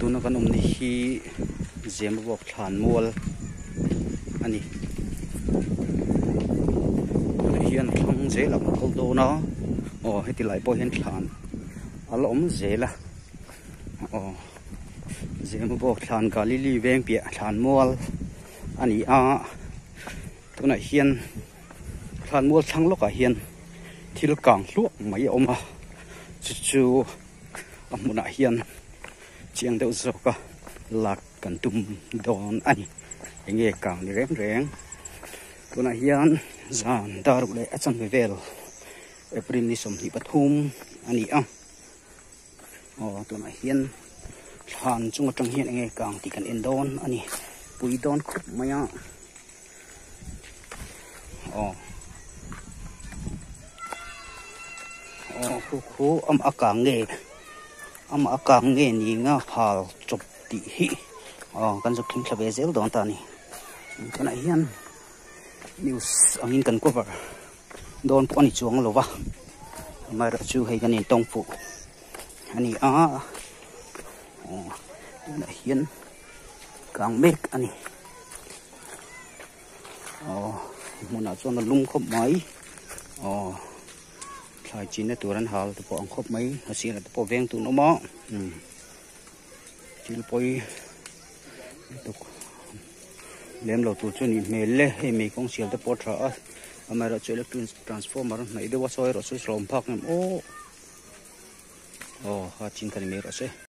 Tuna kan awmna hi Zemabawk thlan mual a ni. Tunah hian a thlang zel ang a kal dawn a, aw heti lai pawh hian thlan a la awm zel a, aw Zemabawk thlan Galili veng piah thlan mual a ni a, tunah hian thlan mual thlang lawkah hian thil kang hluah mai a awm a, chu chu. A hmunah hian chiang deuh zawka lak kan tum dawn a ni. Enge kang ni reng reng. Tunah hian zan dar ruk leh a chanve vel April ni 23 a ni a. Aw tunah hian thlan chung atang hian enge kang tih kan en dawn a ni. Pui dawn khawp mai a. Aw. Aw khu khu amah a kang nge amah a kang nge ni nga hal chawp tih hi aw kan zuk thleng thla ve zel dawn ta a ni. Tunah hian news angin kan cover dawn pawh a ni chuang lo va amaherawhchu hei kan intawng fuh a ni a aw tunah hian kang mek a ni. Aw hmunah chuan a lum khawp mai aw thlai chinna tur an hal te pawh ang khawp mai a sirah te pawh veng tur an awm a umm thil pawi lutuk lem lo tur chu a nih hmel e hei mei kawng sial te pawh a tha a amaherawhchu electric transformer a hnaih deuh a sawi erawh chu hlawm phak em aw aw kha chin kha ni mai rawh se.